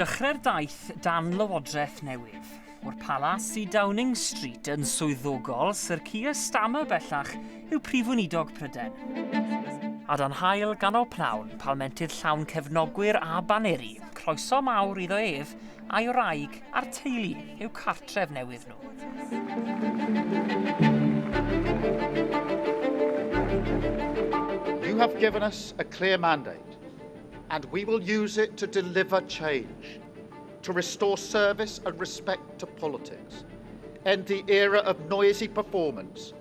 Dechrau'r daith dan Lywodraeth newydd. O'r Palas i Downing Street yn swyddogol, Sir Keir Starmer bellach yw Prif Weinidog Prydain. A dan haul ganol pnawn, palmentydd llawn cefnogwyr a baneri, croeso mawr iddo ef a'i wraig a'r teulu i'w cartref newydd nhw. You have given us a clear mandate and we will use it to deliver change, to restore service and respect to politics, end the era of noisy performance,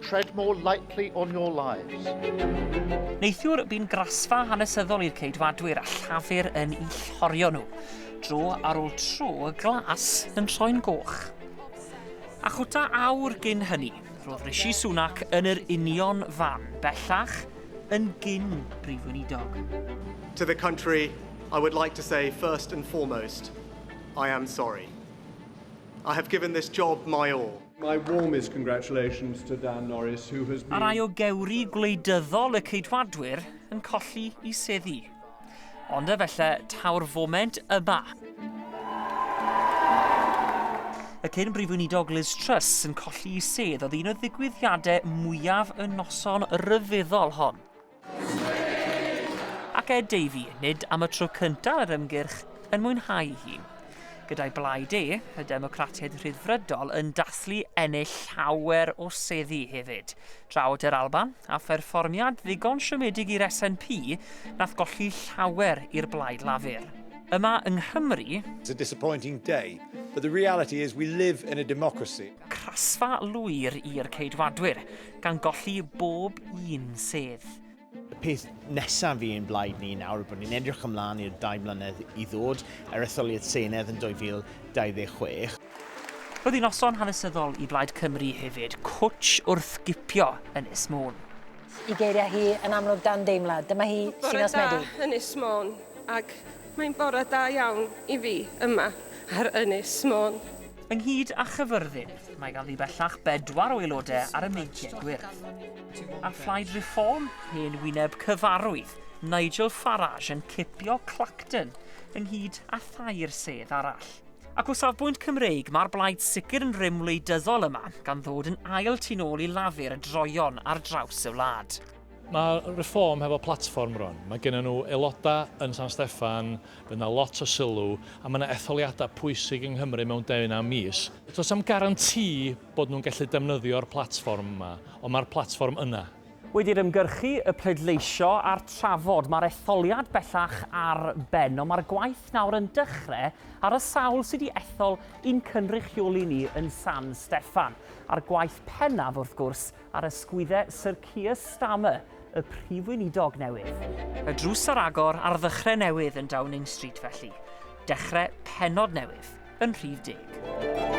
tread more lightly on your lives. Neithiwr bu'n grasfa hanesyddol i'r Ceidwadwyr a Llafur yn eu llorio nhw. Dro ar ôl tro y glas yn troi'n goch. A chwta awr gyn hynny, roedd Rishi Sunak yn yr union fan bellach yn gyn Brif Weinidog. To the country, I would like to say first and foremost, I am sorry. I have given this job my all. My warmest congratulations to Dan Norris who has been... A rai o gewri gwleidyddol y Ceidwadwyr yn colli i seddi. Ond efallai taw'r foment yma. Y cyn Brif Weinidog Liz Truss yn colli i sedd oedd un o ddigwyddiadau mwyaf y noson ryfeddol hon. Ac Ed Davey, nid am y tro cyntaf yr ymgyrch, yn mwynhau hi. Gyda'i blaid e, y Democratiaid Rhyddfrydol, yn dathlu ennill llawer o seddi hefyd. Draw at yr Alban, a pherfformiad ddigon siomedig i'r SNP, nath golli llawer i'r Blaid Lafur. Yma yng Nghymru... It's a disappointing day, but the reality is we live in a democracy. Crasfa lwyr i'r Ceidwadwyr, gan golli bob un sedd. Y peth nesaf i ein blaid ni nawr yw bod ni'n edrych ymlaen i'r dau mlynedd i ddod, yr etholiad Senedd yn 2026. Roedd hi'n noson hanesyddol i Blaid Cymru hefyd, cwtsh wrth gipio Ynys Môn. Y geiriau hi yn amlwg dan deimlad. Dyma hi, Llinos Medi. Bore da, Ynys Môn, ac mae'n bore da iawn i fi yma ar Ynys Môn. Ynghyd â Chyfyrddin, mae ganddi bellach bedwar o aelodau ar y meinciau gwyrdd. A Phlaid Reform, hen wyneb cyfarwydd, Nigel Farage yn cipio Clacton, ynghyd â thair sedd arall. Ac o safbwynt Cymreig, mae'r blaid sicr yn rym wleidyddol yma, gan ddod yn ail tu nôl i Lafur y droeon ar draws y wlad. Mae Reform hefo platfform rwan. Mae gennyn nhw aelodau yn San Steffan, fydd 'na lot o sylw, a mae 'na etholiadau pwysig yng Nghymru mewn deunaw mis. Does 'am guarantee bod nhw'n gallu defnyddio'r platfform yma, ond mae'r platfform yna. Wedi'r ymgyrchu, y pleidleisio a'r trafod, mae'r etholiad bellach ar ben, ond mae'r gwaith nawr yn dechrau ar y sawl sydd wedi ethol i'n cynrychioli ni yn San Steffan. A'r gwaith pennaf, wrth gwrs, ar ysgwyddau Syr Keir Starmer, y Prif Weinidog newydd. Y drws ar agor ar ddechrau newydd yn Downing Street felly. Dechrau pennod newydd yn rhif deg.